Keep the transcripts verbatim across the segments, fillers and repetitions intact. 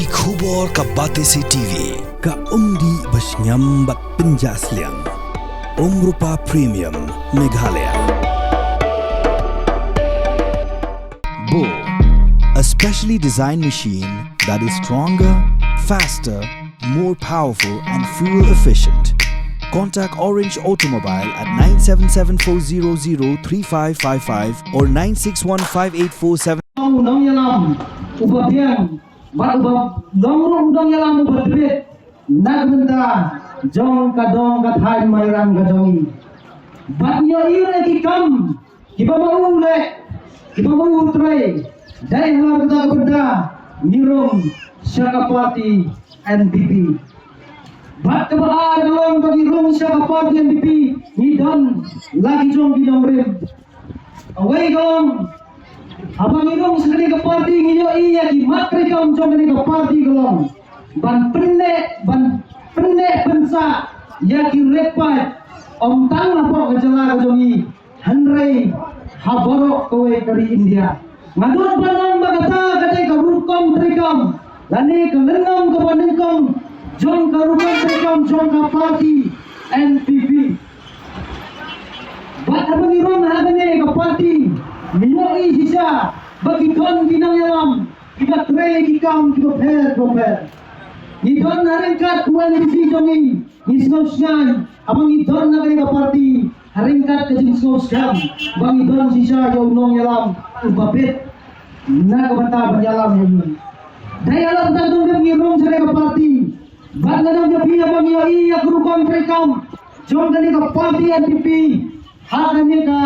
Khubor ka Batesi T V, ka umdih ba shngiam bad pynjah sliang. Umrupa Premium, Meghalaya. Bo, a specially designed machine that is stronger, faster, more powerful and fuel efficient. Contact Orange Automobile at nine seven seven four zero zero three five five five or nine six one five eight four seven. Nongïalam uba biang bad uba long ruh u nongïalam uba tbit na ka bynta jong ka dong ka thaiñ Mairang ka jong i. Bad ngi ïohi ruh ïa ki kam kiba ma u leh, kiba ma u trei. Dei halor kata ka bynta ngi rung sha ka party N P P. Bad kaba ar ka long ba ngi rung sha ka party N P P ngi don la ki jong ki nongrim. Kawei ka long, haba ngi rung sha kane ka party ngi ïohi ïa ki mat treikam jong kane ka party ka long ban pynneh, ban pynneh pynsah ïa ki red paid, ym tang hapoh ka jylla ka jong ngi, hynrei ha baroh kawei ka ri India. Nga don ban ong ba kata ka dei ka rukom treikam lane ka lynnong kaba nyngkong jong ka rukom treikam jong ka party N P P. Bad haba ngi rung ha kane ka party ngi ïohi shisha ba ki don ki nongïalam kiba trei ki kam kiba pher kiba pher. Ngi don ha ryngkat u M D C jong ngi, ngi sngewsngaiñ haba ngi don ha kane ka party ha ryngkat ka jingsngewsih ba ngi don shisha ïa u nongïalam uba bit na ka bynta ban ïalam ïa ngi. Dei ïa la bynta dong ngi rung sha kane ka party. Bad nga dang ïa phi haba ngi ïohi ïa ka rukom treikam jong kane ka party N P P ha kane ka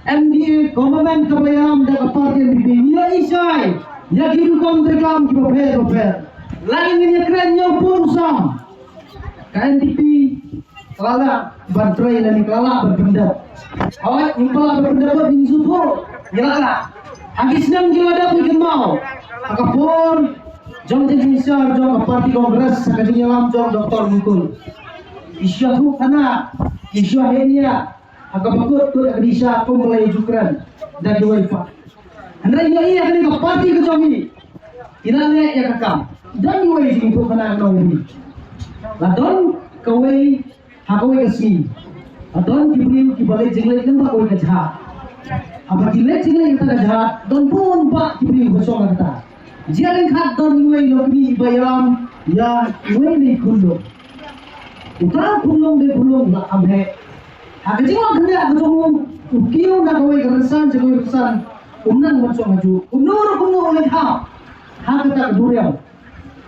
M D A government kaba ïalam da ka party N P P, ngi ïohi shai ïa ki rukom treikam kiba pher kiba pher. Lada ngin ïakren ïa u pud u sam, ka N P P ka la lah ban trei lane ka la lah ban pyndep. Hooid, ngim pat lah ban pyndep, ngin shu thuh, ngi la lah. Ha ki snem ki la dep ngi kynmaw ha ka por jong ka jingsynshar jong ka party Congress ha ka jingïalam jong Doctor Mukul, ki shu ïathuh khana, ki shu heh nia ha kaba kut kut ha ka disa kum ba la ïa ju kren da kiwei pat. Hynrei ngi ïohi ïa kane ka party ka jong ngi, ki la leh ïa ka kam. Don uwei jingïathuh khana ka nongri. La don kawei, ha kawei ka sngi la don ki briew kiba leit jingleit lyngba kawei ka jhad. Haba ki leit jingleit kata ka jhad, don bun bah ki briew ba shong ha kata. Jia ryngkat don uwei u nongkmie ba ïalam ïa uwei u khunlung. Uta u khunlung dei khunlung ba kham heh. Ha ka jingwan khyndiat ka jong u, u kiew na kawei ka rynsan sha kawei ka rynsan, um nang ban shong ha juh. Kumno ruh kumno u leit hap ha kata ka duriaw.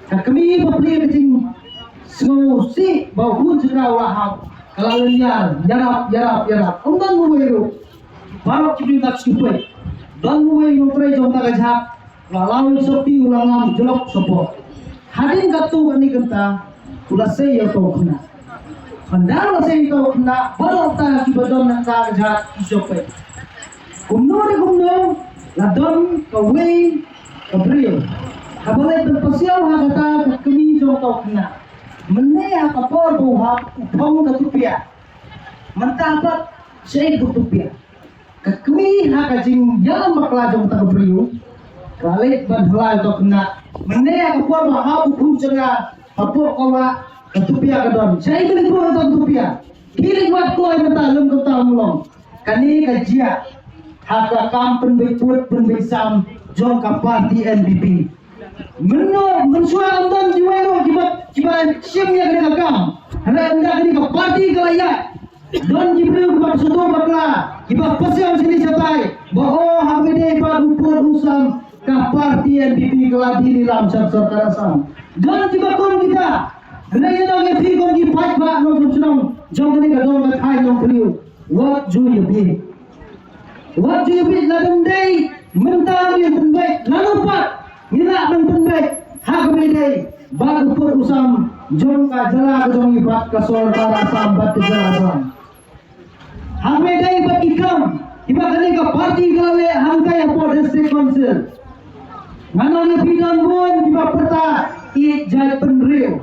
Ka kmie ba plie ka jingsngewsih ba u khun jong ka u la hap, ka la lynñiar ïarap ïarap ïarap. Ym don uwei ruh. Baroh ki briew ki la shu peit. Don uwei u nongtrei jong kata ka jhad, u la law ïa u sotti, u la ngam jlok shapoh. Hadien katto katne kynta u la sei ïa uta u khynnah. Ynda u la sei ïa uta u khynnah, baroh kita kiba don ha kata ka jhad ki shu peit. Kumno re kumno, la don kawei ka briew kaba leit ban pasiaw ha kata ka kmie jong uta u khynnah. Mynne ha ka por ba u hap, u phong ka tupia. Mynta pat shaei ka tupia? Ka kmie ha ka jingïalam bakla jong kata ka briew ka leit ban hla ïa uta u khynnah. Mynne ha ka por ba hap u khun jong nga hapoh ka wah, ka tupia ka don. Shaei ka leit ban hla ïa uta u tupia? Ki leit wad kloi mynta lem kumta, ym long. Kane ka jia ha ka kam pynbeit pud pynbeit sam jong ka party N P P. Mynno mynshuwa ym don kiwei ruh kiba, kiba shim ïa kane ka kam. Hynrei ynda kane ka party ka la ïaid, don ki briew kiba sngewthuh bakla, kiba pasiaw shane shatai ba, oh, ha kaba ïadei bad u pud u sam, ka party N P P ka la dei lilam sha sorkar Assam. Don kiba kum kita. Hynrei ïa ngi, ïa phi kum ki paidbah nongshong shnong jong kane ka dong ka thaiñ Nongthliew, wat ju ïa phi. Wat ju ïa phi, lada ym dei mynta ngin pynbeit, lano pat ngin lah ban pynbeit ha kaba ïadei bad u pud u sam jong ka jylla ka jong ngi bad ka sorkar Assam bad ka jylla Assam. Ha kaba ïadei bad ki kam kiba kane ka party ka la leh hangtai hapoh District Council, ngan ong ïa phi, don bun kiba pyrta ïeit jaitbynriew.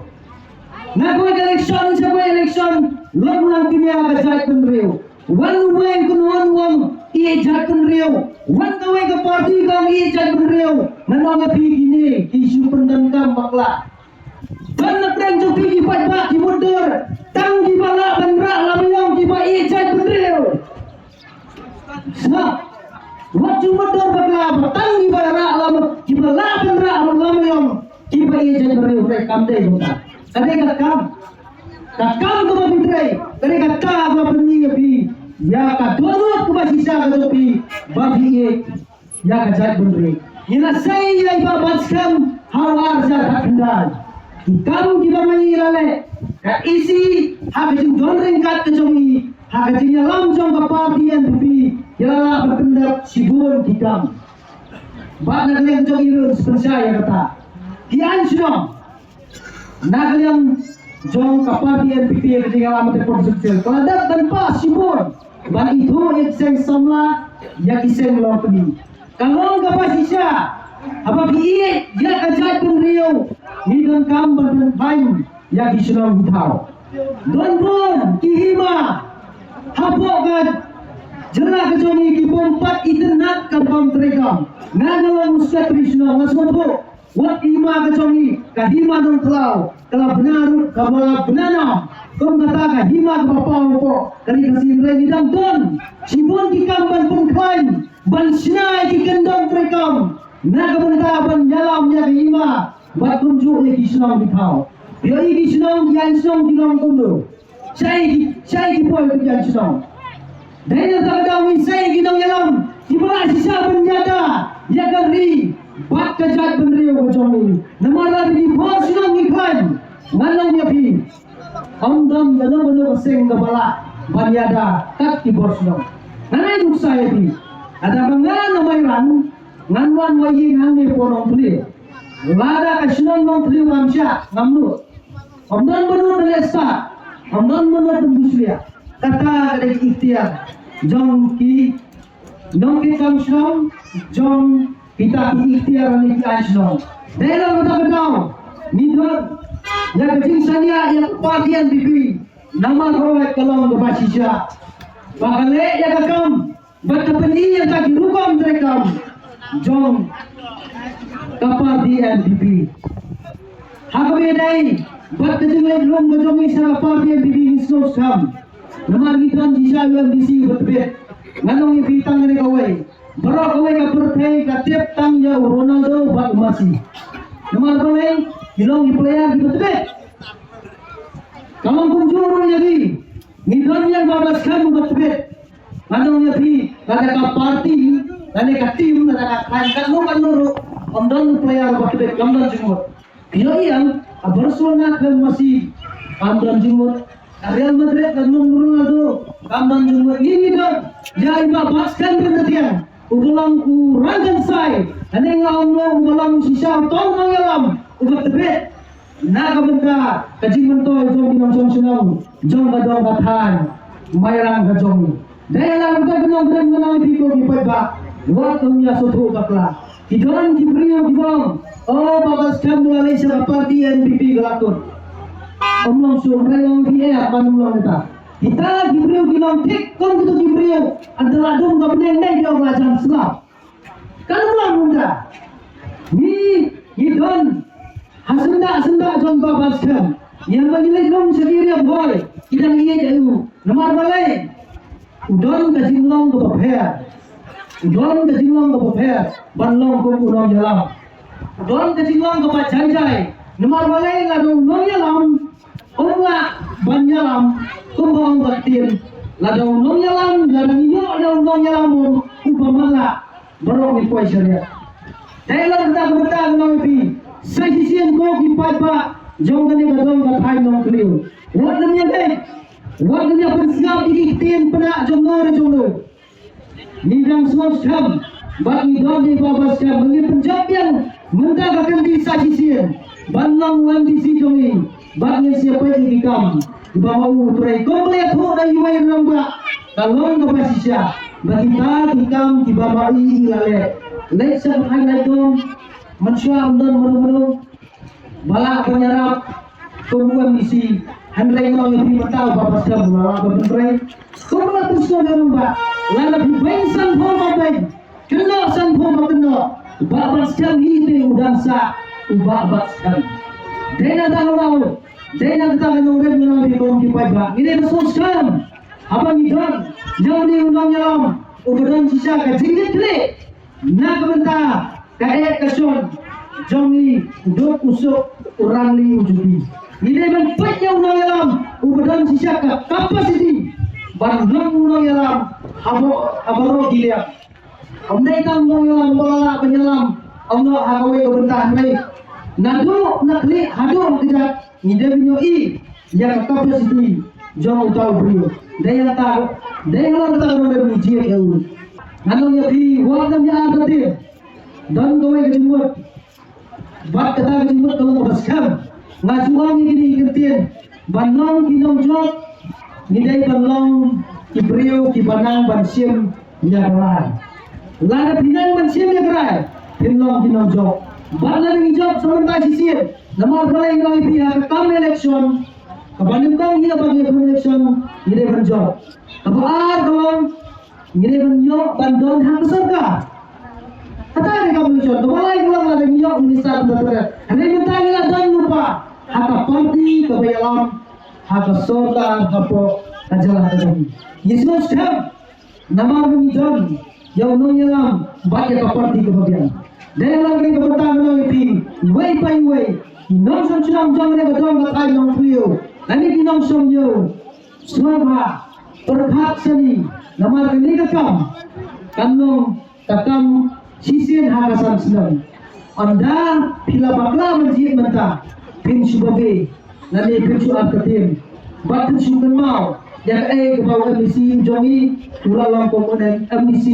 Na kawei ka election sha kawei ka election, long nangta ïa ka jaitbynriew. Wan uwei u kynhun u ong ïeit jaitbynriew, wan kawei ka party ka ong ïeit jaitbynriew. Ngan ong ïa phi, kine ki shu pyndonkam bakla. Ban na pdeng jong phi ki paidbah ki mutdur, tang kiba lah ban rah lama ïong kiba ïeit jaitbynriew. Sngap. Wat ju mutdur bakla ba tang kiba rah lama, kiba lah ban rah lama ïong kiba ïeit jaitbynriew, hynrei kam dei kumta. Ka dei ka kam, ka kam kaba phi trei, ka dei kata kaba pyni ïa phi ïa ka dohnud kaba shisha ka jong phi ba phi ïeit ïa ka jaitbynriew. Ngi la sei ïa i Bah Batskhem ha u ar hajar khatkhyndai. Ki kam kiba ma ngi la leh, ka EC ha ka jingdon ryngkat ka jong i, ha ka jingïalam jong ka party NPP, ki la lah ban pyndep shibun ki kam. Bad na ka liang jong i ruh, sngewbha ïa kata, ki aiñ shnong na ka liang jong ka party NPP ka jingïalam te por sukse ka la dep ban pass shibun ban ithuh ïa ki seng samla, ïa ki seng longkmie. Ka long kaba shisha haba phi ïeit ïa ka jaitbynriew, ngi donkam ban pynbeiñ ïa ki shnong ki thaw. Don bun ki hima hapoh ka jylla ka jong ngi ki bym pat itynnad ka rukom treikam. Nga, nga long u secretary shnong, nga sngewthuh. Wat hima ka jong ngi, ka hima Nongkhlaw, ka la bna ruh, ka la bna nam. Kum kata ka hima kaba paw hapoh ka Ri Khasi, hynrei ngi dang don shibun ki kam ban pynkhlaiñ, ban shna ïa ki kyndon treikam na ka bynta ban ïalam ïa ka hima bad kumjuh ïa ki shnong ki thaw. Ïa ki shnong, ïa ki shnong ki long kumno? Shaei, shaei ki poi ki ïa ki shnong? Dei na kata ka daw ngi sei ki nongïalam kiba lah shisha ban ïada ïa ka ri bad ka jaitbynriew ka jong ngi. Namar lada ki bor shnong ngi khlaiñ, ngan ong ïa phi, ym don kano kano ka seng kaba lah ban ïada kat ki bor shnong. Ngan ai nuksa ïa phi. Lada ba nga na Mairang ngan wan wai ïing hangne hapoh Nongthliew, lada ka shnong Nongthliew kam shah, ngam nud. Ym don ba nud ban leh stad, ym don ba nud ban bushlia. Kata ka dei ki ikhtiar jong ki nongkitkam shnong, jong kita ki ikhtiar lane ki aiñ shnong. Dei na kata ka daw ngi don ïa ka jingshaniah ïa ka party NPP. Namar kawei ka long kaba shisha ba ka leh ïa ka kam bad ka pyni ïa ka ki rukom treikam jong ka party NPP. Ha kaba ïadei bad ka jingleit lum ka jong ngi sha ka party NPP ngi sngewskhem. Namar ngi don shisha u MDC uba tbit. Ngan ong ïa phi tang kane kawei. Baroh kawei ka pyrthei ka tip tang ïa u Ronaldo bad u Messi. Namar balei? Ki long ki player kiba tbit. Ka long kumjuh ruh ïa ngi. Ngi don ïa u Bah Batskhem uba tbit. Ngan ong ïa phi, lada ka party, lada ka team, lada ka khlaiñ katno katno ruh, ym don player uba tbit, kam don jingmut. Ïohi ïa ka Barcelona khlem Messi, kam don jingmut. Ka Real Madrid khlem Ronaldo, kam don jingmut. Ngi ngi don ïa i Bah Batskhem Ryngkatiang, uba long u rangkynsai, hangne nga ong noh uba long shisha uto u nongïalam uba tbit na ka bynta ka jingmyntoi jong ki nongshong shnong jong ka dong ka thaiñ Mairang ka jong ngi. Dei la ka bynta ka nongkren, ngan ong ïa phi ko ki paidbah, wat ym ïa sngewthuh bakla. Ki don ki briew kiba ong, o Bah Batskhem u la leit sha ka party NPP ka la kut. Ym long shuh, hynrei ong phi eh ban ym long kata. Kita ki briew ki long thik kum kito ki briew, hynda la dum ka bneng dei ki ong la jan slap. Kan ym long kumta. Ngi, ngi don ha syndah syndah jong Bah Batskhem. Ïa ma ngi leit lum sha ki riam hoi, ki dang ïeit ïa u. Namar balei? U don ka jinglong kaba pher. U don ka jinglong kaba pher ban long kum u nongïalam. U don ka jinglong kaba jai jai. Namar balei? Lada u nongïalam um lah ban ïalam kumba ong ka ktien. Lada u nongïalam, lada ngi ïoh ïa u nongïalam um, uba matlah, baroh ngi poi shariah. Dei la kata ka bynta ngan ong ïa phi, sa shisien ko ki paidbah jong kane ka dong ka thaiñ Nongthliew, wat nym ïa leit, wat nym ïa pynsngap ïa ki ktien pynah jong no re jong no. Ngi dang sngewskhem bad ngi don ïa i Bah Batskhem, ngi pynjop biang mynta ka kyndi sa shisien ban long u MDC jong ngi. Bad ngin sa peit ïa ki kam kiba ma u u trei. Kumba la ïathuh da i Wai Rangbah, ka long kaba shisha ba kita ki kam kiba ma i i la leh. Leit sha ka thaiñ Laitdom, mynshuwa ym don mano mano ba lah ban ïarap kum u MDC. Hynrei nga ong ïa phi mynta u Bah Batskhem u la lah ban pyntrei. Kumba la pynsngew da i Rangbah, lada phi beiñ sanphew ba beiñ, kynnoh sanphew ba kynnoh, Bah Batskhem hi te u dang sah. u Bah Batskhem. Dei na kata ka daw, dei na kata ka nongrim ngi long ki paidbah, ngi dei ban sngewskhem haba ngi don ïa une u nongïalam uba don shisha ka jingkitkhlieh na ka bynta ka eh ka shon jong ngi, u duk u suk, u rangli u juti. Ngi dei ban peit ïa u nongïalam uba don shisha ka capacity ban long u nongïalam haba, haba baroh ki liang. Ym dei tang u nongïalam uba la lah ban ïalam, ym noh ha kawei ka bynta, hynrei naduh na khlieh haduh na kjat ngi dei ban ïohi ïa ka capacity jong uta u briew. Dei ïa kata, dei ïa kata ka nongrim ngi jied ïa u. Ngan ong ïa phi, wat nym ïa artatien. Don kawei ka jingmut, bad kata ka jingmut ka long kaba skhem. Nga shu ong ïa kine ki ktien, ban long ki nongjop, ngi dei ban long ki briew kiba nang ban shim ïa ka rai. Lada phi nang ban shim ïa ka rai, phin long ki nongjop. Bad lada ngi jop sa mynta shisien, namar balei? Nga ong ïa phi, ha ka kam election, kaba nyngkong hi, ha ka kam election ngi dei ban jop. Kaba ar ka long, ngi dei ban ïoh ban don ha ka sorkar. Kata ka dei ka mission. Kaba lai ka long, lada ngi ïoh minister, hynrei mynta ngi la don lypa ha ka party kaba ïalam, ha ka sorkar hapoh ka jylla ka jong ngi. Ngi sngewskhem namar ba ngi don ïa u nongïalam bad ïa ka party kaba biang. Dei na kane ka bynta ngan ong ïa phi, iwei pa iwei, ki nongshong shnong jong kane ka dong ka thaiñ Nongthliew lane ki nongshong ïew, sngewbha pyrkhat shane, namar kane ka kam kan long ka kam shisien ha ka san snem. Ynda phi la bakla ban jied mynta, phin shu babe lane phin shu artatien, bad phin shu kynmaw ïa kaei kaba u MDC jong ngi u la long kum u MDC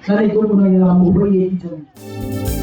lane kum u nongïalam uba ïeit jong ngi.